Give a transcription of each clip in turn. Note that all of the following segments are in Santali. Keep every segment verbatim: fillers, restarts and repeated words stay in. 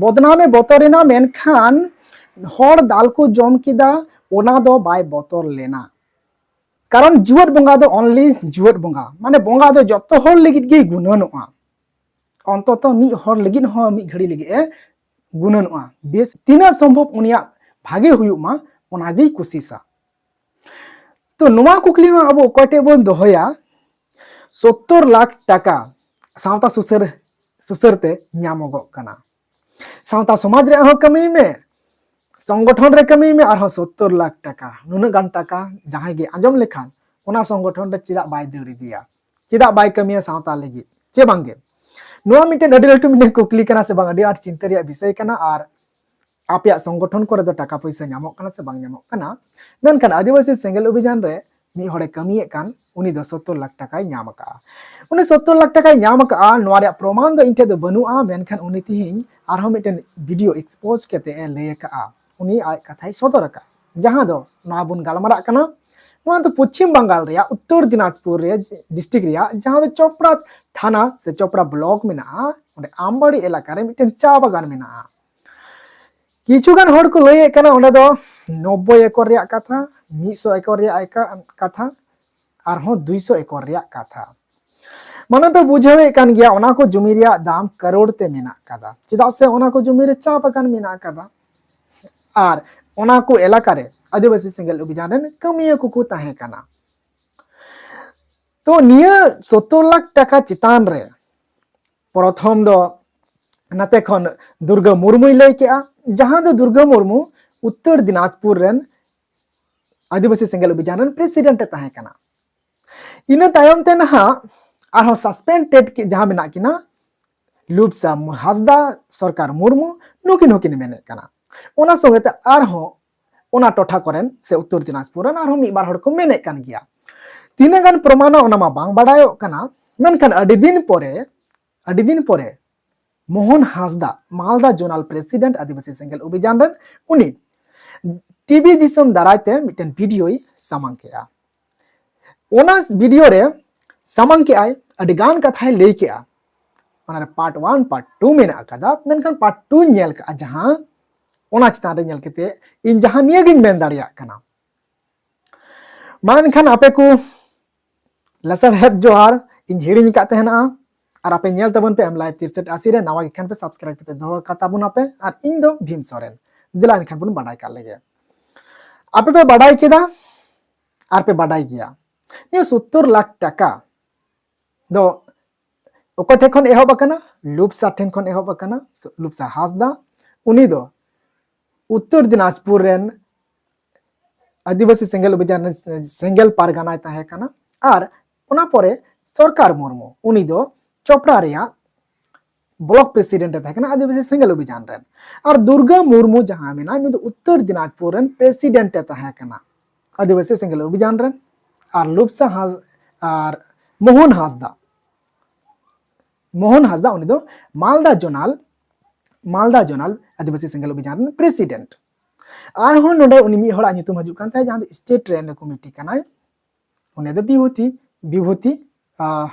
ᱵᱚᱫᱱᱟᱢᱮ ᱵᱚᱛᱚᱨᱮᱱᱟ, ᱢᱮᱱᱠᱷᱟᱱ ᱦᱚᱲ ᱫᱟᱞ ᱠᱚ ᱡᱚᱢ ᱠᱮᱫᱟ, ᱚᱱᱟ ᱫᱚ ᱵᱟᱭ ᱵᱚᱛᱚᱨ ᱞᱮᱱᱟ᱾ ᱠᱟᱨᱚᱱ ᱡᱩᱣᱟᱹᱫ ᱵᱚᱸᱜᱟ ᱫᱚ only ᱡᱩᱣᱟᱹᱫ ᱵᱚᱸᱜᱟ, ᱢᱟᱱᱮ ᱵᱚᱸᱜᱟ ᱫᱚ ᱡᱚᱛᱚ ᱦᱚᱲ ᱞᱟᱹᱜᱤᱫ ᱜᱮᱭ ᱜᱩᱱᱟᱹᱱᱚᱜᱼᱟ᱾ ᱚᱱᱛᱚᱛᱚ ᱢᱤᱫ ᱦᱚᱲ ᱞᱟᱹᱜᱤᱫ ᱦᱚᱸ ᱢᱤᱫ ᱜᱷᱟᱹᱲᱤ ᱞᱟᱹᱜᱤᱫ ᱮ ᱜᱩᱱᱟᱹᱱᱚᱜᱼᱟ᱾ ᱵᱮᱥ, ᱛᱤᱱᱟᱹᱜ ᱥᱚᱢᱵᱷᱚᱵ ᱩᱱᱤᱭᱟᱜ ᱵᱷᱟᱜᱮ ᱦᱩᱭᱩᱜ ᱢᱟ, ᱚᱱᱟᱜᱮᱭ ᱠᱩᱥᱤᱥᱟ᱾ ᱛᱚ ᱱᱚᱣᱟ ᱠᱩᱠᱞᱤ ᱦᱚᱸ ᱟᱵᱚ ᱚᱠᱚᱭ ᱴᱷᱮᱡ ᱵᱚᱱ ᱫᱚᱦᱚᱭᱟ, ᱥᱳᱛᱛᱳᱨ ᱞᱟᱠᱷ ᱴᱟᱠᱟ ᱥᱟᱶᱛᱟ ᱥᱩᱥᱟᱹᱨ, ᱥᱩᱥᱟᱹᱨ ᱛᱮ ᱧᱟᱢᱚᱜᱚᱜ ᱠᱟᱱᱟ᱾ ᱥᱟᱶᱛᱟ ᱥᱚᱢᱟᱡᱽ ᱨᱮᱭᱟᱜ ᱦᱚᱸ ᱠᱟᱹᱢᱤᱭ ᱢᱮ, ᱥᱚᱝᱜᱚᱴᱷᱚᱱ ᱨᱮ ᱠᱟᱹᱢᱤᱭ ᱢᱮ, ᱟᱨᱦᱚᱸ ᱥᱳᱛᱛᱳᱨ ᱞᱟᱠᱷ ᱴᱟᱠᱟ, ᱱᱩᱱᱟᱹᱜ ᱜᱟᱱ ᱴᱟᱠᱟ ᱡᱟᱦᱟᱸᱭ ᱜᱮ ᱟᱸᱡᱚᱢ ᱞᱮᱠᱷᱟᱱ ᱚᱱᱟ ᱥᱚᱝᱜᱚᱴᱷᱚᱱ ᱨᱮ ᱪᱮᱫᱟᱜ ᱵᱟᱭ ᱫᱟᱹᱲ ᱤᱫᱤᱭᱟ, ᱪᱮᱫᱟᱜ ᱵᱟᱭ ᱠᱟᱹᱢᱤᱭᱟ ᱥᱟᱶᱛᱟ ᱞᱟᱹᱜᱤᱫ, ᱪᱮ ᱵᱟᱝᱜᱮ? ᱱᱚᱣᱟ ᱢᱤᱫᱴᱮᱱ ᱟᱹᱰᱤ ᱞᱟᱹᱴᱩ ᱢᱤᱫᱴᱮᱱ ᱠᱩᱠᱞᱤ ᱠᱟᱱᱟ ᱥᱮ ᱵᱟᱝ, ᱟᱹᱰᱤ ᱟᱸᱴ ᱪᱤᱱᱛᱟᱹ ᱨᱮᱭᱟᱜ ᱵᱤᱥᱚᱭ ᱠᱟᱱᱟ᱾ ᱟᱨ ᱟᱯᱮᱭᱟᱜ ᱥᱚᱝᱜᱚᱴᱷᱚᱱ ᱠᱚᱨᱮ ᱫᱚ ᱴᱟᱠᱟ ᱯᱚᱭᱥᱟ ᱧᱟᱢᱚᱜ ᱠᱟᱱᱟ ᱥᱮ ᱵᱟᱝ ᱧᱟᱢᱚᱜ ᱠᱟᱱᱟ? ᱢᱮᱱᱠᱷᱟᱱ ᱟᱹᱫᱤᱵᱟᱹᱥᱤ ᱥᱮᱸᱜᱮᱞ ᱚᱵᱷᱤᱡᱟᱱ ᱨᱮ ᱢᱤᱫ ᱦᱚᱲᱮ ᱠᱟᱹᱢᱤᱭᱮᱫ ᱠᱟᱱ, ᱩᱱᱤ ᱫᱚ ᱥᱳᱛᱛᱳᱨ ᱞᱟᱠᱷ ᱴᱟᱠᱟᱭ ᱧᱟᱢ ᱟᱠᱟᱫᱼᱟ᱾ ᱩᱱᱤ ᱥᱳᱛᱛᱳᱨ ᱞᱟᱠᱷ ᱴᱟᱠᱟᱭ ᱧᱟᱢ ᱟᱠᱟᱫᱼᱟ, ᱱᱚᱣᱟ ᱨᱮᱭᱟᱜ ᱯᱨᱚᱢᱟᱱ ᱫᱚ ᱤᱧ ᱴᱷᱮᱱ ᱫᱚ ᱵᱟᱹᱱᱩᱜᱼᱟ, ᱢᱮᱱᱠᱷᱟᱱ ᱩᱱᱤ ᱛᱤᱦᱤᱧ ᱟᱨᱦᱚᱸ ᱢᱤᱫᱴᱮᱱ ᱵᱷᱤᱰᱤᱭᱳ expose ᱠᱟᱛᱮ ᱮ ᱞᱟᱹᱭ ᱟᱠᱟᱫᱼᱟ, ᱩᱱᱤ ᱟᱡ ᱠᱟᱛᱷᱟᱭ ᱥᱚᱫᱚᱨ ᱟᱠᱟᱫᱼᱟ, ᱡᱟᱦᱟᱸ ᱫᱚ ᱱᱚᱣᱟ ᱵᱚᱱ ᱜᱟᱞᱢᱟᱨᱟᱜ ᱠᱟᱱᱟ᱾ ᱱᱚᱣᱟ ᱫᱚ ᱯᱚᱪᱷᱤᱢ ᱵᱟᱝᱜᱟᱞ ᱨᱮᱭᱟᱜ ᱩᱛᱛᱚᱨ ᱫᱤᱱᱟᱡᱽᱯᱩᱨ ᱨᱮ ᱰᱤᱥᱴᱨᱤᱠᱴ ᱨᱮᱭᱟᱜ, ᱡᱟᱦᱟᱸ ᱫᱚ ᱪᱚᱯᱨᱟ ᱛᱷᱟᱱᱟ ᱥᱮ ᱪᱚᱯᱨᱟ ᱵᱞᱚᱠ ᱢᱮᱱᱟᱜᱼᱟ, ᱚᱸᱰᱮ ᱟᱢᱵᱟᱲᱤ ᱮᱞᱟᱠᱟ ᱨᱮ ᱢᱤᱫᱴᱮᱱ ᱪᱟ ᱵᱟᱜᱟᱱ ᱢᱮᱱᱟᱜᱼᱟ᱾ ᱠᱤᱪᱷᱩ ᱜᱟᱱ ᱦᱚᱲ ᱠᱚ ᱞᱟᱹᱭᱮᱫ ᱠᱟᱱᱟ ᱚᱸᱰᱮ ᱫᱚ ᱱᱚᱵᱵᱳᱭ ᱮᱠᱚᱨ ᱨᱮᱭᱟᱜ ᱠᱟᱛᱷᱟ, ᱢᱤᱫᱥᱚ ᱮᱠᱚᱨ ᱨᱮᱭᱟᱜ ᱮᱠᱟ-, ᱠᱟᱛᱷᱟ, ᱟᱨᱦᱚᱸ ᱫᱩᱭᱥᱚ ᱮᱠᱚᱨ ᱨᱮᱭᱟᱜ ᱠᱟᱛᱷᱟ᱾ ᱢᱟᱱᱮ ᱯᱮ ᱵᱩᱡᱷᱟᱹᱣᱮᱫ ᱠᱟᱱ ᱜᱮᱭᱟ, ᱚᱱᱟ ᱠᱚ ᱡᱩᱢᱤ ᱨᱮᱭᱟᱜ ᱫᱟᱢ ᱠᱟᱨᱳᱲ ᱛᱮ ᱢᱮᱱᱟᱜ ᱠᱟᱫᱟ᱾ ᱪᱮᱫᱟᱜ ᱥᱮ ᱚᱱᱟ ᱠᱚ ᱡᱩᱢᱤ ᱨᱮ ᱪᱟ ᱵᱟᱜᱟᱱ ᱢᱮᱱᱟᱜ ᱠᱟᱫᱟ, ᱟᱨ ᱚᱱᱟ ᱠᱚ ᱮᱞᱟᱠᱟ ᱨᱮ ᱟᱹᱫᱤᱵᱟᱹᱥᱤ ᱥᱮᱸᱜᱮᱞ ᱚᱵᱷᱤᱡᱟᱱ ᱨᱮᱱ ᱠᱟᱹᱢᱤᱭᱟᱹ ᱠᱚᱠᱚ ᱛᱟᱦᱮᱸ ᱠᱟᱱᱟ᱾ ᱛᱚ ᱱᱤᱭᱟᱹ ᱥᱳᱛᱛᱳᱨ ᱞᱟᱠᱷ ᱴᱟᱠᱟ ᱪᱮᱛᱟᱱ ᱨᱮ ᱯᱨᱚᱛᱷᱚᱢ ᱫᱚ ᱱᱟᱛᱮ ᱠᱷᱚᱱ ᱫᱩᱨᱜᱟᱹ ᱢᱩᱨᱢᱩᱭ ᱞᱟᱹᱭ ᱠᱮᱜᱼᱟ, ᱡᱟᱦᱟᱸ ᱫᱚ ᱫᱩᱨᱜᱟᱹ ᱢᱩᱨᱢᱩ ᱩᱛᱛᱚᱨ ᱫᱤᱱᱟᱡᱽᱯᱩᱨ ᱨᱮᱱ ᱟᱹᱫᱤᱵᱟᱹᱥᱤ ᱥᱮᱸᱜᱮᱞ ᱚᱵᱷᱤᱡᱟᱱ ᱨᱮᱱ ᱯᱨᱮᱥᱤᱰᱮᱱᱴ ᱮ ᱛᱟᱦᱮᱸ ᱠᱟᱱᱟ᱾ ᱤᱱᱟᱹ ᱛᱟᱭᱚᱢ ᱛᱮ ᱱᱟᱦᱟᱜ ᱟᱨᱦᱚᱸ ᱥᱟᱥᱯᱮᱱᱰᱮᱰ ᱡᱟᱦᱟᱸ ᱢᱮᱱᱟᱜ ᱠᱤᱱᱟ, ᱞᱩᱵᱥᱟ ᱦᱟᱸᱥᱫᱟ, ᱥᱚᱨᱠᱟᱨ ᱢᱩᱨᱢᱩ, ᱱᱩᱠᱤᱱ ᱦᱚᱸᱠᱤᱱ ᱢᱮᱱᱮᱫ ᱠᱟᱱᱟ᱾ ᱚᱱᱟ ᱥᱚᱸᱜᱮ ᱛᱮ ᱟᱨᱦᱚᱸ ᱚᱱᱟ ᱴᱚᱴᱷᱟ ᱠᱚᱨᱮᱱ ᱥᱮ ᱩᱛᱛᱚᱨ ᱫᱤᱱᱟᱡᱽᱯᱩᱨ ᱨᱮᱱ ᱟᱨᱦᱚᱸ ᱢᱤᱫ ᱵᱟᱨ ᱦᱚᱲ ᱠᱚ ᱢᱮᱱᱮᱫ ᱠᱟᱱ ᱜᱮᱭᱟ᱾ ᱛᱤᱱᱟᱹᱜ ᱜᱟᱱ ᱯᱨᱚᱢᱟᱱᱟ ᱚᱱᱟ ᱢᱟ ᱵᱟᱝ ᱵᱟᱰᱟᱭᱚᱜ ᱠᱟᱱᱟ, ᱢᱮᱱᱠᱷᱟᱱ ᱟᱹᱰᱤ ᱫᱤᱱ ᱯᱚᱨᱮ, ᱟᱹᱰᱤ ᱫᱤᱱ ᱯᱚᱨᱮ ᱢᱳᱦᱚᱱ ᱦᱟᱸᱥᱫᱟ, ᱢᱟᱞᱫᱟ ᱡᱳᱱᱟᱞ ᱯᱨᱮᱥᱤᱰᱮᱱᱴ ᱟᱹᱫᱤᱵᱟᱹᱥᱤ ᱥᱮᱸᱜᱮᱞ ᱚᱵᱷᱤᱡᱟᱱ ᱨᱮᱱ, ᱩᱱᱤ ᱴᱤᱵᱷᱤ ᱫᱤᱥᱚᱢ ᱫᱟᱨᱟᱭ ᱛᱮ ᱢᱤᱫᱴᱮᱱ ᱵᱷᱤᱰᱤᱭᱳᱭ ᱥᱟᱢᱟᱝ ᱠᱮᱜᱼᱟ᱾ ᱚᱱᱟ ᱵᱷᱤᱰᱤᱭᱳ ᱨᱮ ᱥᱟᱢᱟᱝ ᱠᱮᱜᱼᱟᱭ, ᱟᱹᱰᱤ ᱜᱟᱱ ᱠᱟᱛᱷᱟᱭ ᱞᱟᱹᱭ ᱠᱮᱜᱼᱟ᱾ ᱚᱱᱟᱨᱮ ᱯᱟᱨᱴ ᱳᱣᱟᱱ ᱯᱟᱨᱴ ᱴᱩ ᱢᱮᱱᱟᱜ ᱟᱠᱟᱫᱟ, ᱢᱮᱱᱠᱷᱟᱱ ᱯᱟᱨᱴ ᱴᱩᱧ ᱧᱮᱞ ᱠᱟᱜᱼᱟ ᱡᱟᱦᱟᱸ, ᱚᱱᱟ ᱪᱮᱛᱟᱱ ᱨᱮ ᱧᱮᱞ ᱠᱟᱛᱮ ᱤᱧ ᱡᱟᱦᱟᱸ ᱱᱤᱭᱟᱹ ᱜᱤᱧ ᱢᱮᱱ ᱫᱟᱲᱮᱭᱟᱜ ᱠᱟᱱᱟ᱾ ᱢᱟ ᱮᱱᱠᱷᱟᱱ ᱟᱯᱮ ᱠᱚ ᱞᱟᱥᱟᱲᱦᱮᱫ ᱡᱚᱦᱟᱨ ᱤᱧ ᱦᱤᱲᱤᱧ ᱟᱠᱟᱫ ᱛᱟᱦᱮᱱᱟ, ᱟᱨ ᱟᱯᱮ ᱧᱮᱞ ᱛᱟᱵᱚᱱ ᱯᱮ ᱮᱢ ᱞᱟᱭᱤᱵᱷ ᱛᱤᱨᱥᱮᱴ ᱟᱥᱤ ᱨᱮ, ᱱᱟᱣᱟ ᱜᱮ ᱠᱷᱟᱱ ᱯᱮ ᱥᱟᱵᱥᱠᱨᱟᱭᱤᱵ ᱠᱟᱛᱮ ᱫᱚᱦᱚ ᱠᱟᱛᱟ ᱵᱚᱱᱟ ᱯᱮ᱾ ᱟᱨ ᱤᱧ ᱫᱚ ᱵᱷᱤᱢ ᱥᱚᱨᱮᱱ, ᱫᱮᱞᱟ ᱮᱱᱠᱷᱟᱱ ᱵᱚᱱ ᱵᱟᱰᱟᱭ ᱠᱟᱜ ᱞᱮᱜᱮ᱾ ᱟᱯᱮ ᱯᱮ ᱵᱟᱰᱟᱭ ᱠᱮᱫᱟ ᱟᱨ ᱯᱮ ᱵᱟᱰᱟᱭ ᱜᱮᱭᱟ, ᱱᱤᱭᱟᱹ ᱥᱳᱛᱛᱳᱨ ᱞᱟᱠᱷ ᱴᱟᱠᱟ ᱫᱚ ᱚᱠᱚᱭ ᱴᱷᱮᱱ ᱠᱷᱚᱱ ᱮᱦᱚᱵ ᱟᱠᱟᱱᱟ? ᱞᱩᱯᱥᱟ ᱴᱷᱮᱱ ᱠᱷᱚᱱ ᱮᱦᱚᱵ ᱟᱠᱟᱱᱟ᱾ ᱞᱩᱯᱥᱟ ᱦᱟᱸᱥᱫᱟ, ᱩᱱᱤ ᱫᱚ ᱩᱛᱛᱚᱨ ᱫᱤᱱᱟᱡᱽᱯᱩᱨ ᱨᱮᱱ ᱟᱹᱫᱤᱵᱟᱹᱥᱤ ᱥᱮᱸᱜᱮᱞ ᱚᱵᱷᱤᱡᱟᱱ ᱨᱮᱱ ᱥᱮᱸᱜᱮᱞ ᱯᱟᱨᱜᱟᱱᱟᱭ ᱛᱟᱦᱮᱸ ᱠᱟᱱᱟ᱾ ᱟᱨ ᱚᱱᱟ ᱯᱚᱨᱮ ᱥᱚᱨᱠᱟᱨ ᱢᱩᱨᱢᱩ, ᱩᱱᱤ ᱫᱚ ᱪᱚᱯᱨᱟ ᱨᱮᱭᱟᱜ ᱵᱞᱚᱠ ᱯᱨᱮᱥᱤᱰᱮᱱᱴ ᱮ ᱛᱟᱦᱮᱸ ᱠᱟᱱᱟ ᱟᱹᱫᱤᱵᱟᱹᱥᱤ ᱥᱮᱸᱜᱮᱞ ᱚᱵᱷᱤᱡᱟᱱ ᱨᱮᱱ᱾ ᱟᱨ ᱫᱩᱨᱜᱟ ᱢᱩᱨᱢᱩ ᱡᱟᱦᱟᱸ ᱢᱮᱱᱟᱭ, ᱱᱩᱭ ᱫᱚ ᱩᱛᱛᱚᱨ ᱫᱤᱱᱟᱡᱽᱯᱩᱨ ᱨᱮᱱ ᱯᱨᱮᱥᱤᱰᱮᱱᱴ ᱮ ᱛᱟᱦᱮᱸ ᱠᱟᱱᱟ ᱟᱹᱫᱤᱵᱟᱹᱥᱤ ᱥᱮᱸᱜᱮᱞ ᱚᱵᱷᱤᱡᱟᱱ ᱨᱮᱱ᱾ ᱟᱨ ᱞᱩᱯᱥᱟ ᱦᱟᱸᱥ-, ᱟᱨ ᱢᱳᱦᱚᱱ ᱦᱟᱸᱥᱫᱟ, ᱢᱳᱦᱚᱱ ᱦᱟᱸᱥᱫᱟ ᱩᱱᱤ ᱫᱚ ᱢᱟᱞᱫᱟ ᱡᱳᱱᱟᱞ, ᱢᱟᱞᱫᱟ ᱡᱳᱱᱟᱞ ᱟᱹᱫᱤᱵᱟᱹᱥᱤ ᱥᱮᱸᱜᱮᱞ ᱚᱵᱷᱤᱡᱟᱱ ᱨᱮᱱ ᱯᱨᱮᱥᱤᱰᱮᱱᱴ᱾ ᱟᱨᱦᱚᱸ ᱱᱚᱰᱮ ᱩᱱᱤ ᱢᱤᱫ ᱦᱚᱲᱟᱜ ᱧᱩᱛᱩᱢ ᱦᱤᱡᱩᱜ ᱠᱟᱱ ᱛᱟᱭᱟ, ᱡᱟᱦᱟᱸ ᱫᱚ ᱥᱴᱮᱴ ᱨᱮᱱ ᱠᱚᱢᱤᱴᱤ ᱠᱟᱱᱟᱭ, ᱩᱱᱤ ᱫᱚ ᱵᱤᱵᱷᱩᱛᱤ, ᱵᱤᱵᱷᱩᱛᱤ, ᱟᱦ,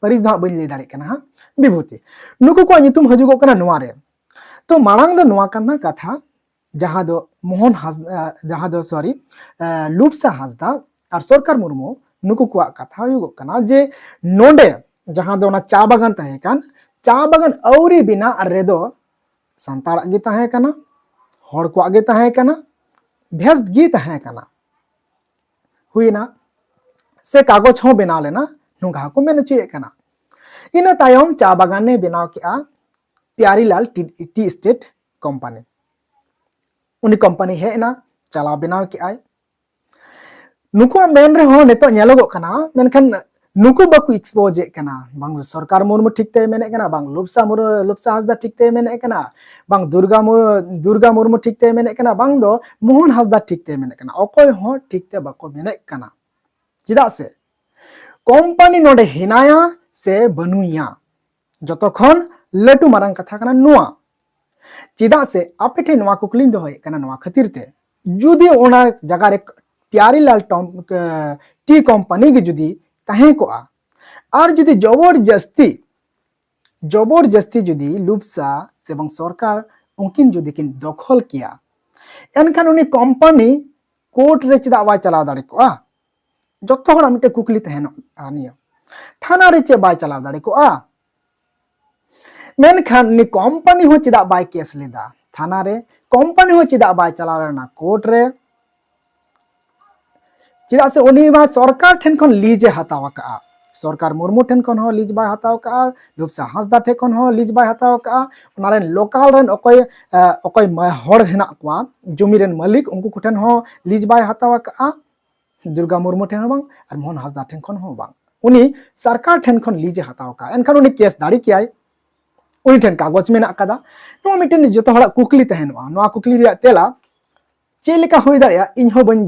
ᱯᱟᱹᱨᱤᱥ ᱫᱚ ᱦᱟᱸᱜ ᱵᱟᱹᱧ ᱞᱟᱹᱭ ᱫᱟᱲᱮᱭᱟᱜ ᱠᱟᱱᱟ ᱦᱟᱸᱜ, ᱵᱤᱵᱷᱩᱛᱤ᱾ ᱱᱩᱠᱩ ᱠᱚᱣᱟᱜ ᱧᱩᱛᱩᱢ ᱦᱤᱡᱩᱜᱚᱜ ᱠᱟᱱᱟ ᱱᱚᱣᱟ ᱨᱮ᱾ ᱛᱚ ᱢᱟᱲᱟᱝ ᱫᱚ ᱱᱚᱣᱟ ᱠᱟᱱᱟ ᱠᱟᱛᱷᱟ, ᱡᱟᱦᱟᱸ ᱫᱚ ᱢᱳᱦᱚᱱ ᱦᱟᱸᱥ-, ᱟᱦ, ᱡᱟᱦᱟᱸ ᱫᱚ, ᱥᱚᱨᱤ, ᱟᱦ, ᱞᱩᱯᱥᱟ ᱦᱟᱸᱥᱫᱟ ᱟᱨ ᱥᱚᱨᱠᱟᱨ ᱢᱩᱨᱢᱩ ᱱᱩᱠᱩ ᱠᱚᱣᱟᱜ ᱠᱟᱛᱷᱟ ᱦᱩᱭᱩᱜᱚᱜ ᱠᱟᱱᱟ ᱡᱮ ᱱᱚᱰᱮ ᱡᱟᱦᱟᱸ ᱫᱚ ᱚᱱᱟ ᱪᱟ ᱵᱟᱜᱟᱱ ᱛᱟᱦᱮᱸ ᱠᱟᱱ, ᱪᱟ ᱵᱟᱜᱟᱱ ᱟᱹᱣᱨᱤ ᱵᱮᱱᱟᱜ ᱨᱮᱫᱚ ᱥᱟᱱᱛᱟᱲᱟᱜ ᱜᱮ ᱛᱟᱦᱮᱸ ᱠᱟᱱᱟ, ᱦᱚᱲ ᱠᱚᱣᱟᱜ ᱜᱮ ᱛᱟᱦᱮᱸ ᱠᱟᱱᱟ, ᱵᱷᱮᱥᱴ ᱜᱮ ᱛᱟᱦᱮᱸ ᱠᱟᱱᱟ, ᱦᱩᱭᱱᱟ᱾ ᱥᱮ ᱠᱟᱜᱚᱡᱽ ᱦᱚᱸ ᱵᱮᱱᱟᱣ ᱞᱮᱱᱟ, ᱱᱚᱝᱠᱟ ᱦᱚᱸᱠᱚ ᱢᱮᱱ ᱦᱚᱪᱚᱭᱮᱫ ᱠᱟᱱᱟ᱾ ᱤᱱᱟᱹ ᱛᱟᱭᱚᱢ ᱪᱟ ᱵᱟᱜᱟᱱᱮ ᱵᱮᱱᱟᱣ ᱠᱮᱜᱼᱟ Piyarilal T, T state company. ᱩᱱᱤ ᱠᱳᱢᱯᱟᱱᱤ ᱦᱮᱡ ᱮᱱᱟ, ᱪᱟᱞᱟᱣ ᱵᱮᱱᱟᱣ ᱠᱮᱜᱼᱟᱭ᱾ ᱱᱩᱠᱩᱣᱟᱜ ᱢᱮᱱ ᱨᱮᱦᱚᱸ ᱱᱤᱛᱚᱜ ᱧᱮᱞᱚᱜᱚᱜ ᱠᱟᱱᱟ, ᱢᱮᱱᱠᱷᱟᱱ ᱱᱩᱠᱩ ᱵᱟᱠᱚ expose ᱮᱫ ᱠᱟᱱᱟ᱾ ᱵᱟᱝ ᱫᱚ ᱥᱚᱨᱠᱟᱨ ᱢᱩᱨᱢᱩ ᱴᱷᱤᱠ ᱛᱮᱭ ᱢᱮᱱᱮᱫ ᱠᱟᱱᱟ, ᱵᱟᱝ ᱞᱩᱯᱥᱟ ᱢᱩᱨ-, ᱞᱩᱯᱥᱟ ᱦᱟᱸᱥᱫᱟ ᱴᱷᱤᱠ ᱛᱮᱭ ᱢᱮᱱᱮᱫ ᱠᱟᱱᱟ, ᱵᱟᱝ ᱫᱩᱨᱜᱟ ᱢᱩᱨ-, ᱫᱩᱨᱜᱟ ᱢᱩᱨᱢᱩ ᱴᱷᱤᱠ ᱛᱮᱭ ᱢᱮᱱᱮᱫ ᱠᱟᱱᱟ, ᱵᱟᱝ ᱫᱚ ᱢᱳᱦᱚᱱ ᱦᱟᱸᱥᱫᱟ ᱴᱷᱤᱠ ᱛᱮᱭ ᱢᱮᱱᱮᱫ ᱠᱟᱱᱟ᱾ ᱚᱠᱚᱭ ᱦᱚᱸ ᱴᱷᱤᱠ ᱛᱮ ᱵᱟᱠᱚ ᱢᱮᱱᱮᱫ ᱠᱟᱱᱟ᱾ ᱪᱮᱫᱟᱜ ᱥᱮ ᱠᱳᱢᱯᱟᱱᱤ ᱱᱚᱰᱮ ᱦᱮᱱᱟᱭᱟ ᱥᱮ ᱵᱟᱹᱱᱩᱭᱟ, ᱡᱚᱛᱚ ᱠᱷᱚᱱ ᱞᱟᱹᱴᱩ ᱢᱟᱨᱟᱝ ᱠᱟᱛᱷᱟ ᱠᱟᱱᱟ ᱱᱚᱣᱟ᱾ ᱪᱮᱫᱟᱜ ᱥᱮ ᱟᱯᱮ ᱴᱷᱮᱱ ᱱᱚᱣᱟ ᱠᱩᱠᱞᱤᱧ ᱫᱚᱦᱚᱭᱮᱫ ᱠᱟᱱᱟ ᱱᱚᱣᱟ ᱠᱷᱟᱹᱛᱤᱨ ᱛᱮ, ᱡᱩᱫᱤ ᱚᱱᱟ ᱡᱟᱭᱜᱟ ᱨᱮ ᱯᱤᱭᱟᱨᱤᱞᱟᱞ ᱴᱚᱢ-, ᱮ, ᱴᱤ ᱠᱳᱢᱯᱟᱱᱤ ᱜᱮ ᱡᱩᱫᱤ ᱛᱟᱦᱮᱸ ᱠᱚᱜᱼᱟ, ᱟᱨ ᱡᱩᱫᱤ ᱡᱚᱵᱚᱨ ᱡᱟᱹᱥᱛᱤ ᱡᱚᱵᱚᱨ ᱡᱟᱹᱥᱛᱤ ᱡᱩᱫᱤ ᱞᱩᱯᱥᱟ ᱥᱮ ᱵᱟᱝ ᱥᱚᱨᱠᱟᱨ ᱩᱱᱠᱤᱱ ᱡᱩᱫᱤ ᱠᱤᱱ ᱫᱚᱠᱷᱚᱞ ᱠᱮᱭᱟ, ᱮᱱᱠᱷᱟᱱ ᱩᱱᱤ ᱠᱳᱢᱯᱟᱱᱤ ᱠᱳᱨᱴ ᱨᱮ ᱪᱮᱫᱟᱜ ᱵᱟᱭ ᱪᱟᱞᱟᱣ ᱫᱟᱲᱮ ᱠᱚᱜᱼᱟ? ᱡᱚᱛᱚ ᱦᱚᱲᱟᱜ ᱢᱤᱫᱴᱮᱱ ᱠᱩᱠᱞᱤ ᱛᱟᱦᱮᱱᱚᱜᱼᱟ ᱱᱤᱭᱟᱹ, ᱛᱷᱟᱱᱟ ᱨᱮ ᱪᱮᱫ ᱵᱟᱭ ᱪᱟᱞᱟᱣ ᱫᱟᱲᱮ ᱠᱚᱜᱼᱟ? ᱢᱮᱱᱠᱷᱟᱱ ᱩᱱᱤ ᱠᱳᱢᱯᱟᱱᱤ ᱦᱚᱸ ᱪᱮᱫᱟᱜ ᱵᱟᱭ ᱠᱮᱥ ᱞᱮᱫᱟ ᱛᱷᱟᱱᱟ ᱨᱮ? ᱠᱳᱢᱯᱟᱱᱤ ᱦᱚᱸ ᱪᱮᱫᱟᱜ ᱵᱟᱭ ᱪᱟᱞᱟᱣ ᱞᱮᱱᱟ ᱠᱳᱨᱴ ᱨᱮ? ᱪᱮᱫᱟᱜ ᱥᱮ ᱩᱱᱤ ᱢᱟ ᱥᱚᱨᱠᱟᱨ ᱴᱷᱮᱱ ᱠᱷᱚᱱ ᱞᱤᱡᱽ ᱮ ᱦᱟᱛᱟᱣ ᱟᱠᱟᱫᱼᱟ᱾ ᱥᱚᱨᱠᱟᱨ ᱢᱩᱨᱢᱩ ᱴᱷᱮᱱ ᱠᱷᱚᱱ ᱦᱚᱸ ᱞᱤᱡᱽ ᱵᱟᱭ ᱦᱟᱛᱟᱣ ᱟᱠᱟᱫᱼᱟ, ᱞᱩᱯᱥᱟ ᱦᱟᱸᱥᱫᱟ ᱴᱷᱮᱱ ᱠᱷᱚᱱ ᱦᱚᱸ ᱞᱤᱡᱽ ᱵᱟᱭ ᱦᱟᱛᱟᱣ ᱟᱠᱟᱫᱼᱟ, ᱚᱱᱟ ᱨᱮᱱ ᱞᱳᱠᱟᱞ ᱨᱮᱱ ᱚᱠᱚᱭ ᱚᱠᱚᱭ ᱦᱚᱲ ᱦᱮᱱᱟᱜ ᱠᱚᱣᱟ ᱡᱚᱢᱤ ᱨᱮᱱ ᱢᱟᱹᱞᱤᱠ, ᱩᱱᱠᱩ ᱠᱚᱴᱷᱮᱱ ᱦᱚᱸ ᱞᱤᱡᱽ ᱵᱟᱭ ᱦᱟᱛᱟᱣ ᱟᱠᱟᱫᱼᱟ᱾ ᱫᱩᱨᱜᱟ ᱢᱩᱨᱢᱩ ᱴᱷᱮᱱ ᱦᱚᱸ ᱵᱟᱝ ᱟᱨ ᱢᱳᱦᱚᱱ ᱦᱟᱸᱥᱫᱟ ᱴᱷᱮᱱ ᱠᱷᱚᱱ ᱦᱚᱸ ᱵᱟᱝ᱾ ᱩᱱᱤ ᱥᱚᱨᱠᱟᱨ ᱴᱷᱮᱱ ᱠᱷᱚᱱ ᱞᱤᱡᱽ ᱮ ᱦᱟᱛᱟᱣ ᱟᱠᱟᱫᱼᱟ, ᱮᱱᱠᱷᱟᱱ ᱩᱱᱤ ᱠᱮᱥ ᱫᱟᱲᱮ ᱠᱮᱭᱟᱭ᱾ ᱩᱱᱤ ᱴᱷᱮᱱ ᱠᱟᱜᱚᱡᱽ ᱢᱮᱱᱟᱜ ᱟᱠᱟᱫᱟ᱾ ᱱᱚᱣᱟ ᱢᱤᱫᱴᱮᱱ ᱡᱚᱛᱚ ᱦᱚᱲᱟᱜ ᱠᱩᱠᱞᱤ ᱛᱟᱦᱮᱱᱚᱜᱼᱟ᱾ ᱱᱚᱣᱟ ᱠᱩᱠᱞᱤ ᱨᱮᱭᱟᱜ ᱛᱮᱞᱟ ᱪᱮᱫ ᱞᱮᱠᱟ ᱦᱩᱭ ᱫᱟᱲᱮᱭᱟᱜᱼᱟ, ᱤᱧ ᱦᱚᱸ ᱵᱟᱹᱧ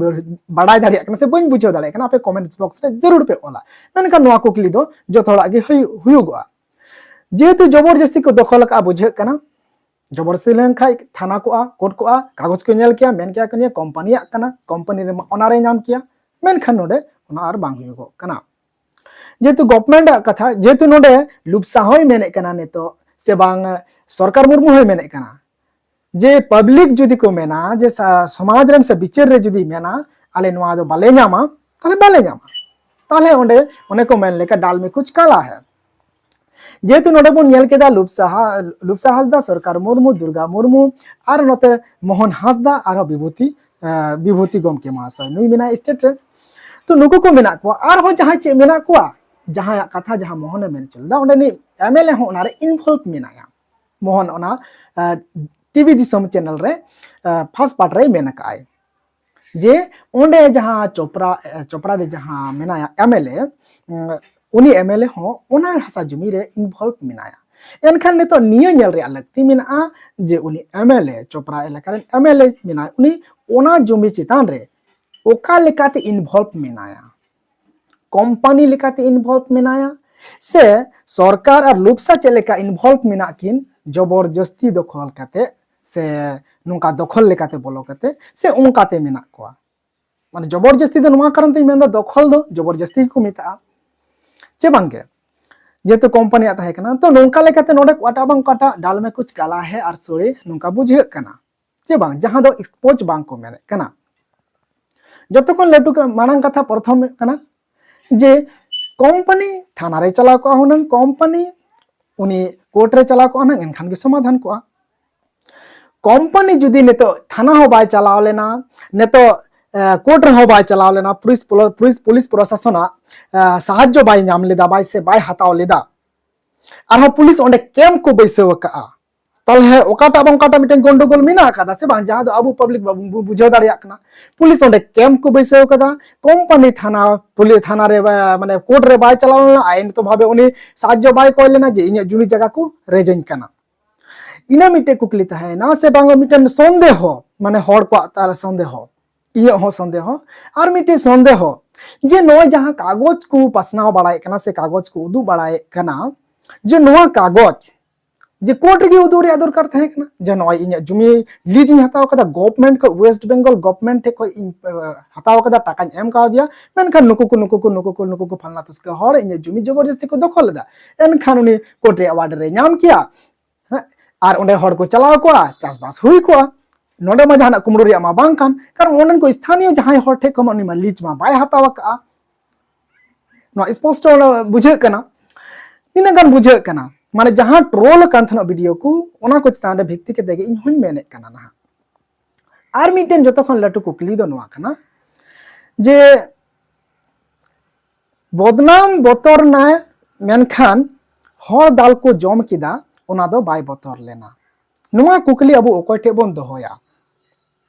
ᱵᱟᱲᱟᱭ ᱫᱟᱲᱮᱭᱟᱜ ᱠᱟᱱᱟ ᱥᱮ ᱵᱟᱹᱧ ᱵᱩᱡᱷᱟᱹᱣ ᱫᱟᱲᱮᱭᱟᱜ ᱠᱟᱱᱟ᱾ ᱟᱯᱮ ᱠᱚᱢᱮᱱᱴᱥ ᱵᱚᱠᱥ ᱨᱮ ᱡᱟᱹᱨᱩᱲ ᱯᱮ ᱚᱞᱟ᱾ ᱢᱮᱱᱠᱷᱟᱱ ᱱᱚᱣᱟ ᱠᱩᱠᱞᱤ ᱫᱚ ᱡᱚᱛᱚ ᱦᱚᱲᱟᱜ ᱜᱮ ᱦᱩᱭᱩᱜᱚᱜᱼᱟ᱾ ᱡᱮᱦᱮᱛᱩ ᱡᱚᱵᱚᱨ ᱡᱟᱹᱥᱛᱤ ᱠᱚ ᱫᱚᱠᱷᱚᱞ ᱟᱠᱟᱫᱼᱟ, ᱵᱩᱡᱷᱟᱹᱜ ᱠᱟᱱᱟ ᱡᱚᱵᱚᱨ ᱡᱟᱹᱥᱛᱤ ᱞᱮᱱᱠᱷᱟᱱ ᱛᱷᱟᱱᱟ ᱠᱚᱜᱼᱟ, ᱠᱳᱨᱴ ᱠᱚᱜᱼᱟ, ᱠᱟᱜᱚᱡᱽ ᱠᱚ ᱧᱮᱞ ᱠᱮᱭᱟ, ᱢᱮᱱ ᱠᱮᱭᱟ ᱠᱚ ᱱᱤᱭᱟᱹ ᱠᱳᱢᱯᱟᱱᱤᱭᱟᱜ ᱠᱟᱱᱟ, ᱠᱳᱢᱯᱟᱱᱤ ᱨᱮ ᱚᱱᱟ ᱨᱮ ᱧᱟᱢ ᱠᱮᱭᱟ᱾ ᱢᱮᱱᱠᱷᱟᱱ ᱱᱚᱰᱮ ᱚᱱᱟ ᱟᱨ ᱵᱟᱝ ᱦᱩᱭᱩᱜᱚᱜ ᱠᱟᱱᱟ᱾ ᱡᱮᱦᱮᱛᱩ ᱜᱚᱵᱷᱢᱮᱱᱴ ᱟᱜ ᱠᱟᱛᱷᱟ, ᱡᱮᱦᱮᱛᱩ ᱱᱚᱰᱮ ᱞᱩᱯᱥᱟ ᱦᱚᱸᱭ ᱢᱮᱱᱮᱫ ᱠᱟᱱᱟ ᱱᱤᱛᱚᱜ, ᱥᱮ ᱵᱟᱝ ᱥᱚᱨᱠᱟᱨ ᱢᱩᱨᱢᱩ ᱦᱚᱸᱭ ᱢᱮᱱᱮᱫ ᱠᱟᱱᱟ ᱡᱮ ᱯᱟᱵᱽᱞᱤᱠ ᱡᱩᱫᱤ ᱠᱚ ᱢᱮᱱᱟ ᱡᱮ ᱥᱟ- ᱥᱚᱢᱟᱡᱽ ᱨᱮᱱ ᱥᱮ ᱵᱤᱪᱟᱹᱨ ᱨᱮ ᱡᱩᱫᱤ ᱢᱮᱱᱟ ᱟᱞᱮ ᱱᱚᱣᱟ ᱫᱚ ᱵᱟᱞᱮ ᱧᱟᱢᱟ, ᱛᱟᱦᱞᱮ ᱵᱟᱞᱮ ᱧᱟᱢᱟ᱾ ᱛᱟᱦᱞᱮ ᱚᱸᱰᱮ ᱚᱱᱮ ᱠᱚ ᱢᱮᱱ ᱞᱮᱠᱟ ᱰᱟᱞ ᱢᱮ ᱠᱩᱪ ᱠᱟᱞᱟ ᱦᱮ᱾ ᱡᱮᱦᱮᱛᱩ ᱱᱚᱰᱮ ᱵᱚᱱ ᱧᱮᱞ ᱠᱮᱫᱟ ᱞᱩᱯᱥᱟ ᱦᱟ- ᱞᱩᱯᱥᱟ ᱦᱟᱸᱥᱫᱟ, ᱥᱚᱨᱠᱟᱨ ᱢᱩᱨᱢᱩ, ᱫᱩᱨᱜᱟ ᱢᱩᱨᱢᱩ ᱟᱨ ᱱᱚᱛᱮ ᱢᱳᱦᱚᱱ ᱦᱟᱸᱥᱫᱟ ᱟᱨᱦᱚᱸ ᱵᱤᱵᱷᱩᱛᱤ, ᱟᱸ, ᱵᱤᱵᱷᱩᱛᱤ ᱜᱚᱢᱠᱮ ᱢᱟᱦᱟᱥᱚᱭ, ᱱᱩᱭ ᱢᱮᱱᱟᱭ ᱥᱴᱮᱴ ᱨᱮ᱾ ᱛᱚ ᱱᱩᱠᱩ ᱠᱚ ᱢᱮᱱᱟᱜ ᱠᱚᱣᱟ, ᱟᱨᱦᱚᱸ ᱡᱟᱦᱟᱸᱭ ᱪᱮᱫ ᱢᱮᱱᱟᱜ ᱠᱚᱣᱟ, ᱡᱟᱦᱟᱸᱭᱟᱜ ᱠᱟᱛᱷᱟ ᱡᱟᱦᱟᱸ ᱢᱳᱦᱚᱱᱮ ᱢᱮᱱ ᱦᱚᱪᱚ ᱞᱮᱫᱟ, ᱚᱸᱰᱮ ᱱᱩᱭ ᱮᱢ ᱮᱞ ᱮ ᱦᱚᱸ ᱚᱱᱟᱨᱮ ᱤᱱᱵᱷᱚᱞᱵᱷ ᱢᱮᱱᱟᱭᱟ᱾ ᱢᱳᱦᱚᱱ ᱚᱱᱟ ᱴᱤᱵᱷᱤ ᱫᱤᱥᱚᱢ ᱪᱮᱱᱮᱞ ᱨᱮ ᱯᱷᱟᱥᱴ ᱯᱟᱨᱴ ᱨᱮᱭ ᱢᱮᱱ ᱟᱠᱟᱫᱼᱟᱭ ᱡᱮ ᱚᱸᱰᱮ ᱡᱟᱦᱟᱸ ᱪᱳᱯᱨᱟ, ᱪᱳᱯᱨᱟ ᱨᱮ ᱡᱟᱦᱟᱸ ᱢᱮᱱᱟᱭᱟ ᱮᱢ ᱮᱞ ᱮ, ᱩᱱᱤ ᱮᱢ ᱮᱞ ᱮ ᱦᱚᱸ ᱚᱱᱟ ᱦᱟᱥᱟ ᱡᱩᱢᱤ ᱨᱮ ᱤᱱᱵᱷᱚᱞᱵᱷ ᱢᱮᱱᱟᱭᱟ᱾ ᱮᱱᱠᱷᱟᱱ ᱱᱤᱛᱚᱜ ᱱᱤᱭᱟᱹ ᱧᱮᱞ ᱨᱮᱭᱟᱜ ᱞᱟᱹᱠᱛᱤ ᱢᱮᱱᱟᱜᱼᱟ ᱡᱮ ᱩᱱᱤ ᱮᱢ ᱮᱞ ᱮ, ᱪᱳᱯᱨᱟ ᱮᱞᱟᱠᱟ ᱨᱮᱱ ᱮᱢ ᱮᱞ ᱮ ᱢᱮᱱᱟᱭ, ᱩᱱᱤ ᱚᱱᱟ ᱡᱩᱢᱤ ᱪᱮᱛᱟᱱ ᱨᱮ ᱚᱠᱟ ᱞᱮᱠᱟᱛᱮ ᱤᱱᱵᱷᱚᱞᱵᱷ ᱢᱮᱱᱟᱭᱟ? ᱠᱳᱢᱯᱟᱱᱤ ᱞᱮᱠᱟᱛᱮ ᱤᱱᱵᱷᱚᱞᱵᱷ ᱢᱮᱱᱟᱭᱟ ᱥᱮ ᱥᱚᱨᱠᱟᱨ ᱟᱨ ᱞᱩᱯᱥᱟ ᱪᱮᱫ ᱞᱮᱠᱟ ᱤᱱᱵᱷᱚᱞᱵᱷ ᱢᱮᱱᱟᱜ ᱠᱤᱱ ᱡᱚᱵᱚᱨ ᱡᱟᱹᱥᱛᱤ ᱫᱚᱠᱷᱚᱞ ᱠᱟᱛᱮ ᱥᱮ ᱱᱚᱝᱠᱟ ᱫᱚᱠᱷᱚᱞ ᱞᱮᱠᱟᱛᱮ ᱵᱚᱞᱚ ᱠᱟᱛᱮ ᱥᱮ ᱚᱱᱠᱟᱛᱮ ᱢᱮᱱᱟᱜ ᱠᱚᱣᱟ? ᱢᱟᱱᱮ ᱡᱚᱵᱚᱨ ᱡᱟᱹᱥᱛᱤ ᱫᱚ ᱱᱚᱣᱟ ᱠᱟᱨᱚᱱ ᱛᱮᱧ ᱢᱮᱱᱫᱟ ᱫᱚᱠᱷᱚᱞ ᱫᱚ ᱡᱚᱵᱚᱨ ᱡᱟᱹᱥᱛᱤ ᱜᱮᱠᱚ ᱢᱮᱛᱟᱜᱼᱟ, ᱪᱮ ᱵᱟᱝᱜᱮ? ᱡᱮᱦᱮᱛᱩ ᱠᱳᱢᱯᱟᱱᱤᱭᱟᱜ ᱛᱟᱦᱮᱸ ᱠᱟᱱᱟ᱾ ᱛᱚ ᱱᱚᱝᱠᱟ ᱞᱮᱠᱟᱛᱮ ᱱᱚᱰᱮ ᱚᱠᱟᱴᱟᱜ ᱵᱟᱝ ᱚᱠᱟᱴᱟᱜ ᱰᱟᱞ ᱢᱮ ᱠᱩᱪ ᱠᱟᱞᱟ ᱦᱮ ᱟᱨ ᱥᱳᱲᱮ ᱱᱚᱝᱠᱟ ᱵᱩᱡᱷᱟᱹᱜ ᱠᱟᱱᱟ, ᱪᱮ ᱵᱟᱝ? ᱡᱟᱦᱟᱸ ᱫᱚ ᱮᱠᱥᱯᱳᱡᱽ ᱵᱟᱝ ᱠᱚ ᱢᱮᱱᱮᱫ ᱠᱟᱱᱟ᱾ ᱡᱚᱛᱚ ᱠᱷᱚᱱ ᱞᱟᱹᱴᱩ ᱠᱟ-, ᱢᱟᱨᱟᱝ ᱠᱟᱛᱷᱟ ᱯᱨᱚᱛᱷᱚᱢ ᱦᱩᱭᱩᱜ ᱠᱟᱱᱟ ᱡᱮ ᱠᱳᱢᱯᱟᱱᱤ ᱛᱷᱟᱱᱟ ᱨᱮ ᱪᱟᱞᱟᱣ ᱠᱚᱜᱼᱟ ᱦᱩᱱᱟᱹᱝ, ᱠᱳᱢᱯᱟᱱᱤ ᱩᱱᱤ ᱠᱳᱨᱴ ᱨᱮ ᱪᱟᱞᱟᱣ ᱠᱚᱜᱼᱟ ᱦᱩᱱᱟᱹᱝ, ᱮᱱᱠᱷᱟᱱ ᱜᱮ ᱥᱚᱢᱟᱫᱷᱟᱱ ᱠᱚᱜᱼᱟ᱾ ᱠᱳᱢᱯᱟᱱᱤ ᱡᱩᱫᱤ ᱱᱤᱛᱚᱜ ᱛᱷᱟᱱᱟ ᱦᱚᱸ ᱵᱟᱭ ᱪᱟᱞᱟᱣ ᱞᱮᱱᱟ, ᱱᱤᱛᱚᱜ, ᱮ, ᱠᱳᱨᱴ ᱨᱮᱦᱚᱸ ᱵᱟᱭ ᱪᱟᱞᱟᱣ ᱞᱮᱱᱟ, ᱯᱩᱞᱤᱥ ᱯᱩᱞ-, ᱯᱩᱞᱤᱥ, ᱯᱩᱞᱤᱥ ᱯᱨᱚᱥᱟᱥᱚᱱᱟᱜ, ᱮ, ᱥᱟᱦᱟᱡᱽᱡᱚ ᱵᱟᱭ ᱧᱟᱢ ᱞᱮᱫᱟ, ᱵᱟᱭ ᱥᱮ ᱵᱟᱭ ᱦᱟᱛᱟᱣ ᱞᱮᱫᱟ, ᱟᱨᱦᱚᱸ ᱯᱩᱞᱤᱥ ᱚᱸᱰᱮ ᱠᱮᱢᱯ ᱠᱚ ᱵᱟᱹᱭᱥᱟᱹᱣ ᱟᱠᱟᱫᱼᱟ, ᱛᱟᱦᱚᱞᱮ ᱚᱠᱟᱴᱟᱜ ᱵᱟᱝ ᱚᱠᱟᱴᱟᱜ ᱢᱤᱫᱴᱮᱱ ᱜᱚᱱᱰᱚᱜᱳᱞ ᱢᱮᱱᱟᱜ ᱟᱠᱟᱫᱟ ᱥᱮ ᱵᱟᱝ, ᱡᱟᱦᱟᱸ ᱫᱚ ᱟᱵᱚ ᱯᱟᱵᱽᱞᱤᱠ ᱵᱟᱵᱚᱱ ᱵᱩ-, ᱵᱩᱡᱷᱟᱹᱣ ᱫᱟᱲᱮᱭᱟᱜ ᱠᱟᱱᱟ᱾ ᱯᱩᱞᱤᱥ ᱚᱸᱰᱮ ᱠᱮᱢᱯ ᱠᱚ ᱵᱟᱹᱭᱥᱟᱹᱣ ᱟᱠᱟᱫᱟ, ᱠᱳᱢᱯᱟᱱᱤ ᱛᱷᱟᱱᱟ, ᱯᱩᱞᱤᱥ ᱛᱷᱟᱱᱟ ᱨᱮ, ᱵᱟ-, ᱢᱟᱱᱮ ᱠᱳᱨᱴ ᱨᱮ ᱵᱟᱭ ᱪᱟᱞᱟᱣ ᱞᱮᱱᱟ, ᱟᱭᱤᱱ ᱛᱚ ᱵᱷᱟᱵᱮ ᱩᱱᱤ ᱥᱟᱦᱟᱡᱽᱡᱚ ᱵᱟᱭ ᱠᱚᱭ ᱞᱮᱱᱟ ᱡᱮ ᱤᱧᱟᱹᱜ ᱡᱩᱢᱤ ᱡᱟᱭᱜᱟ ᱠᱚ ᱨᱮᱡ ᱟᱹᱧ ᱠᱟᱱᱟ᱾ ᱤᱱᱟᱹ ᱢᱤᱫᱴᱮᱡ ᱠᱩᱠᱞᱤ ᱛᱟᱦᱮᱸᱭᱮᱱᱟ ᱥᱮ ᱵᱟᱝ, ᱢᱤᱫᱴᱮᱱ ᱥᱚᱱᱫᱮᱦᱚ, ᱢᱟᱱᱮ ᱦᱚᱲ ᱠᱚᱣᱟᱜ ᱛᱟᱞᱟ ᱥᱚᱱᱫᱮᱦᱚ, ᱤᱧᱟᱹᱜ ᱦᱚᱸ ᱥᱚᱱᱫᱮᱦᱚ, ᱟᱨ ᱢᱤᱫᱴᱮᱡ ᱥᱚᱱᱫᱮᱦᱚ ᱡᱮ ᱱᱚᱜᱼᱚᱭ ᱡᱟᱦᱟᱸ ᱠᱟᱜᱚᱡᱽ ᱠᱚ ᱯᱟᱥᱱᱟᱣ ᱵᱟᱲᱟᱭᱮᱫ ᱠᱟᱱᱟ ᱥᱮ ᱠᱟᱜᱚᱡᱽ ᱠᱚ ᱩᱫᱩᱜ ᱵᱟᱲᱟᱭᱮᱫ ᱠᱟᱱᱟ, ᱡᱮ ᱱᱚᱣᱟ ᱠᱟᱜᱚᱡᱽ ᱡᱮ ᱠᱳᱨᱴ ᱨᱮᱜᱮ ᱩᱫᱩᱜ ᱨᱮᱭᱟᱜ ᱫᱚᱨᱠᱟᱨ ᱛᱟᱦᱮᱸ ᱠᱟᱱᱟ ᱡᱮ ᱱᱚᱜᱼᱚᱭ ᱤᱧᱟᱹᱜ ᱡᱩᱢᱤ ᱞᱤᱡᱽ ᱤᱧ ᱦᱟᱛᱟᱣ ᱠᱟᱫᱟ ᱜᱚᱵᱷᱢᱮᱱᱴ ᱠᱷᱚᱱ, ᱳᱭᱮᱥᱴ ᱵᱮᱝᱜᱚᱞ ᱜᱚᱵᱷᱢᱮᱱᱴ ᱴᱷᱮᱱ ᱠᱷᱚᱱ ᱤᱧ, ᱮ, ᱦᱟᱛᱟᱣ ᱠᱟᱫᱟ, ᱴᱟᱠᱟᱧ ᱮᱢ ᱠᱟᱣᱫᱮᱭᱟ, ᱢᱮᱱᱠᱷᱟᱱ ᱱᱩᱠᱩ ᱠᱚ, ᱱᱩᱠᱩ ᱠᱚ, ᱱᱩᱠᱩ ᱠᱚ, ᱱᱩᱠᱩ ᱠᱚ ᱯᱷᱟᱞᱱᱟ ᱛᱩᱥᱠᱟᱹ ᱦᱚᱲ ᱤᱧᱟᱹᱜ ᱡᱩᱢᱤ ᱡᱚᱵᱚᱨᱡᱚᱥᱛᱤ ᱠᱚ ᱫᱚᱠᱷᱚᱞ ᱞᱮᱫᱟ, ᱮᱱᱠᱷᱟᱱ ᱩᱱᱤ ᱠᱳᱨᱴ ᱨᱮᱭᱟᱜ ᱚᱨᱰᱟᱨ ᱮ ᱧᱟᱢ ᱠᱮᱭᱟ᱾ ᱦᱮᱸ? ᱟᱨ ᱚᱸᱰᱮ ᱦᱚᱲ ᱠᱚ ᱪᱟᱞᱟᱣ ᱠᱚᱜᱼᱟ, ᱪᱟᱥᱵᱟᱥ ᱦᱩᱭ ᱠᱚᱜᱼᱟ᱾ ᱱᱚᱰᱮ ᱢᱟ ᱡᱟᱦᱟᱱᱟᱜ ᱠᱩᱢᱲᱩ ᱨᱮᱭᱟᱜ ᱢᱟ ᱵᱟᱝ ᱠᱟᱱ, ᱠᱟᱨᱚᱱ ᱚᱸᱰᱮᱱ ᱠᱚ ᱥᱛᱷᱟᱱᱤᱭᱚ ᱡᱟᱦᱟᱸᱭ ᱦᱚᱲ ᱴᱷᱮᱱ ᱠᱷᱚᱱ ᱩᱱᱤ ᱢᱟ ᱞᱤᱡᱽ ᱢᱟ ᱵᱟᱭ ᱦᱟᱛᱟᱣ ᱟᱠᱟᱫᱼᱟ᱾ ᱱᱚᱣᱟ ᱥᱯᱚᱥᱴᱚ ᱵᱩᱡᱷᱟᱹᱜ ᱠᱟᱱᱟ᱾ ᱛᱤᱱᱟᱹᱜ ᱜᱟᱱ ᱵᱩᱡᱷᱟᱹᱜ ᱠᱟᱱᱟ? ᱢᱟᱱᱮ ᱡᱟᱦᱟᱸ ᱴᱨᱳᱞ ᱟᱠᱟᱱ ᱛᱟᱦᱮᱱᱟ ᱵᱷᱤᱰᱤᱭᱳ ᱠᱚ, ᱚᱱᱟ ᱠᱚ ᱪᱮᱛᱟᱱ ᱨᱮ ᱵᱷᱤᱛᱛᱤ ᱠᱟᱛᱮ ᱜᱮ ᱤᱧ ᱦᱚᱧ ᱢᱮᱱᱮᱫ ᱠᱟᱱᱟ ᱱᱟᱦᱟᱜ᱾ ᱟᱨ ᱢᱤᱫᱴᱮᱱ ᱡᱚᱛᱚ ᱠᱷᱚᱱ ᱞᱟᱹᱴᱩ ᱠᱩᱠᱞᱤ ᱫᱚ ᱱᱚᱣᱟ ᱠᱟᱱᱟ ᱡᱮ ᱵᱚᱫᱱᱟᱢ ᱵᱚᱛᱚᱨ ᱱᱟ, ᱢᱮᱱᱠᱷᱟᱱ ᱦᱚᱲ ᱫᱟᱞ ᱠᱚ ᱡᱚᱢ ᱠᱮᱫᱟ, ᱚᱱᱟ ᱫᱚ ᱵᱟᱭ ᱵᱚᱛᱚᱨ ᱞᱮᱱᱟ? ᱱᱚᱣᱟ ᱠᱩᱠᱞᱤ ᱟᱵᱚ ᱚᱠᱚᱭ ᱴᱷᱮᱱ ᱵᱚᱱ ᱫᱚᱦᱚᱭᱟ?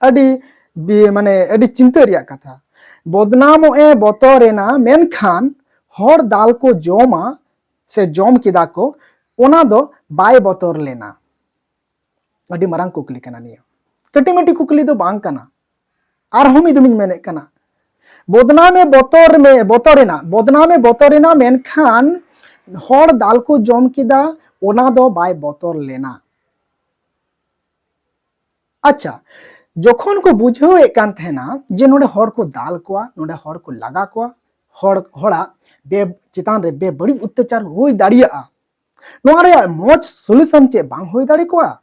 ᱟᱹᱰᱤ ᱵᱤ-, ᱢᱟᱱᱮ ᱟᱹᱰᱤ ᱪᱤᱱᱛᱟᱹ ᱨᱮᱭᱟᱜ ᱠᱟᱛᱷᱟ᱾ ᱵᱚᱫᱱᱟᱢᱚᱜ ᱮ ᱵᱚᱛᱚᱨ ᱮᱱᱟ, ᱢᱮᱱᱠᱷᱟᱱ ᱦᱚᱲ ᱫᱟᱞ ᱠᱚ ᱡᱚᱢᱟ ᱥᱮ ᱡᱚᱢ ᱠᱮᱫᱟ ᱠᱚ, ᱚᱱᱟ ᱫᱚ ᱵᱟᱭ ᱵᱚᱛᱚᱨ ᱞᱮᱱᱟ? ᱟᱹᱰᱤ ᱢᱟᱨᱟᱝ ᱠᱩᱠᱞᱤ ᱠᱟᱱᱟ ᱱᱤᱭᱟᱹ, ᱠᱟᱹᱴᱤᱡ ᱢᱟᱹᱴᱤᱡ ᱠᱩᱠᱞᱤ ᱫᱚ ᱵᱟᱝ ᱠᱟᱱᱟ᱾ ᱟᱨᱦᱚᱸ ᱢᱤᱫ ᱫᱚᱢᱤᱧ ᱢᱮᱱᱮᱫ ᱠᱟᱱᱟ, ᱵᱚᱫᱱᱟᱢᱮ ᱵᱚᱛᱚᱨ ᱢᱮ, ᱵᱚᱛᱚᱨᱮᱱᱟ, ᱵᱚᱫᱱᱟᱢᱮ ᱵᱚᱛᱚᱨᱮᱱᱟ, ᱢᱮᱱᱠᱷᱟᱱ ᱦᱚᱲ ᱫᱟᱞ ᱠᱚ ᱡᱚᱢ ᱠᱮᱫᱟ, ᱚᱱᱟ ᱫᱚ ᱵᱟᱭ ᱵᱚᱛᱚᱨ ᱞᱮᱱᱟ᱾ ᱟᱪᱪᱷᱟ, ᱡᱚᱠᱷᱚᱱ ᱠᱚ ᱵᱩᱡᱷᱟᱹᱣᱮᱫ ᱠᱟᱱ ᱛᱟᱦᱮᱱᱟ ᱡᱮ ᱱᱚᱰᱮ ᱦᱚᱲ ᱠᱚ ᱫᱟᱞ ᱠᱚᱣᱟ, ᱱᱚᱰᱮ ᱦᱚᱲ ᱠᱚ ᱞᱟᱜᱟ ᱠᱚᱣᱟ, ᱦᱚᱲ ᱦᱚᱲᱟᱜ ᱵᱮ ᱪᱮᱛᱟᱱ ᱨᱮ ᱵᱮᱵᱟᱹᱲᱤᱡ ᱚᱛᱛᱟᱪᱟᱨ ᱦᱩᱭ ᱫᱟᱲᱮᱭᱟᱜᱼᱟ, ᱱᱚᱣᱟ ᱨᱮᱭᱟᱜ ᱢᱚᱡᱽ ᱥᱚᱞᱩᱥᱚᱱ ᱪᱮᱫ ᱵᱟᱝ ᱦᱩᱭ ᱫᱟᱲᱮ ᱠᱚᱜᱼᱟ?